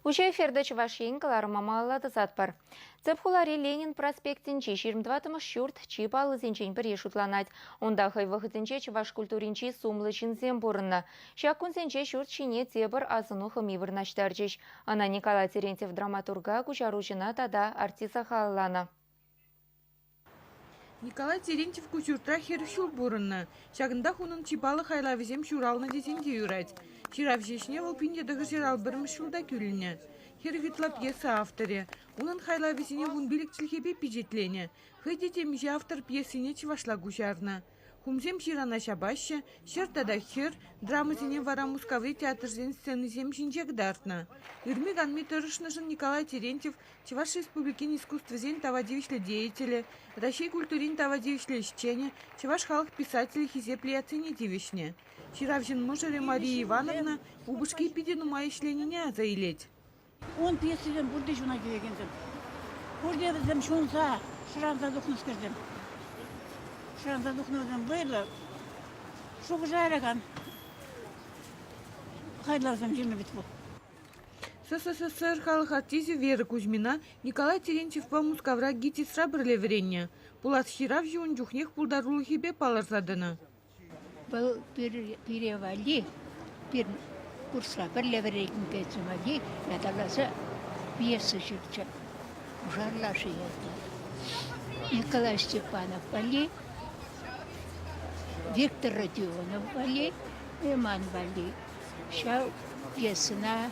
Уҫӑ эфирта Чӑваш Ен кӑларӑма малалла тӑсатпӑр. Тӗп хулари Ленин проспектӗнчи 24-мӗш ҫурт чи паллисенчен пӗри шутланать. Унта хӑй вӑхӑтӗнче чӑваш культуринчи сумлӑ ҫынсем пурӑннӑ. Ҫак кунсенче ҫурт ҫине тепӗр асӑну хӑми вырнаҫтарчӗҫ. Ӑна Николай Терентьев драматурга, куҫаруҫӑна тата артиста халалланӑ. Николай Терентьев ку ҫуртра 40 ҫул пурӑннӑ. Ҫакӑнтах унӑн чи паллӑ хайлавӗсем ҫуралнӑ тесен те юрать. Ҫыравҫӑ ӗҫне вӑл 1951 ҫулта кӳлӗннӗ. 40 ытла пьеса авторӗ. Унӑн хайлавӗсене 15 чӗлхепе пичетленӗ. Хӑй те темиҫе автор пьесине чӑвашла куҫарнӑ. Хумсем ҫырана ҫапаҫҫӗ, ҫӗр тата хӗр драмӑсене вара Мускаври театрсен сценисем ҫинче кӑтартнӑ. Ырми-канми тӑрӑшнӑшӑн Николай Терентьев Чӑваш Республикин искусствӑсен тава тивӗҫлӗ деятелӗ, Раҫҫей культурин тава тивӗҫлӗ ӗҫченӗ, Чӑваш халӑх писателӗ хисеплӗ ятсене тивӗҫнӗ. Ҫыравҫӑн мӑшӑрӗ Мария Ивановна упӑшки питӗ нумай ӗҫленине аса илет. Ун пьесисем пурте чуна килекенсем. Пурте вӗсем ҫунса, шӑранса тухнӑскерсем. Шӑранса тухнӑ вӗсем вӑйлӑ, шухӑша яракан хайлавсем ҫырнӑ вӗт вӑл. СССР халӑх артисчӗ Вера Кузьмина Николай Терентьевпа Мускавра ГИТИСра пӗрле вӗреннӗ. Пулас ҫыравҫӑ ун чухнех пултарулӑхӗпе палӑрса тӑнӑ. Вӑл пире валли, пирӗн курсра пӗрле вӗренекенсем валли ятарласа пьеса ҫырчӗ. «Пушар лаши» ятлӑ. Николай Степанов валли, Виктор Родионов валли, ман валли. Ҫав пьесӑна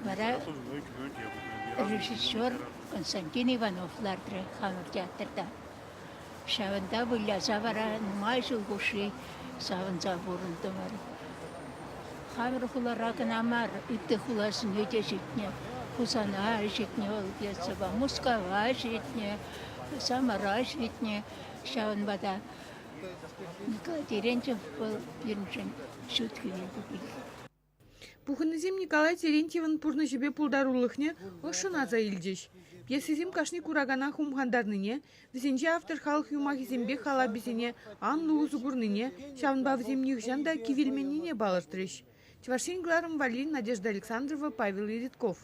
вара режиссер Константин Иванов лартрӗ хамӑр театрта. Ҫавӑнта выляса вара нумай ҫул хушши савӑнса пурӑнтӑмӑр. Хамӑр хулара кӑна мар, ытти хуласене те ҫитнӗ. Хусана ҫитнӗ вӑл пьесӑпа, Мускава ҫитнӗ, Самара ҫитнӗ. Ҫавӑнпа та Николай Терентьев вӑл пирӗншӗн ҫут хӗвел пекех. Пухӑннисем Николай Терентьевӑн пурнӑҫӗпе пултарулӑхне ӑшшӑн аса илчӗҫ. Пьесисем кашни куракана хумхантарнине, вӗсенче автор халӑх юмахӗсемпе халапӗсене анлӑ усӑ курнине, ҫавӑнпа вӗсем нихӑҫан та кивелменнине палӑртрӗҫ. Чӑваш Ен кӑларӑм валли Надежда Александрова, Павел Иритков.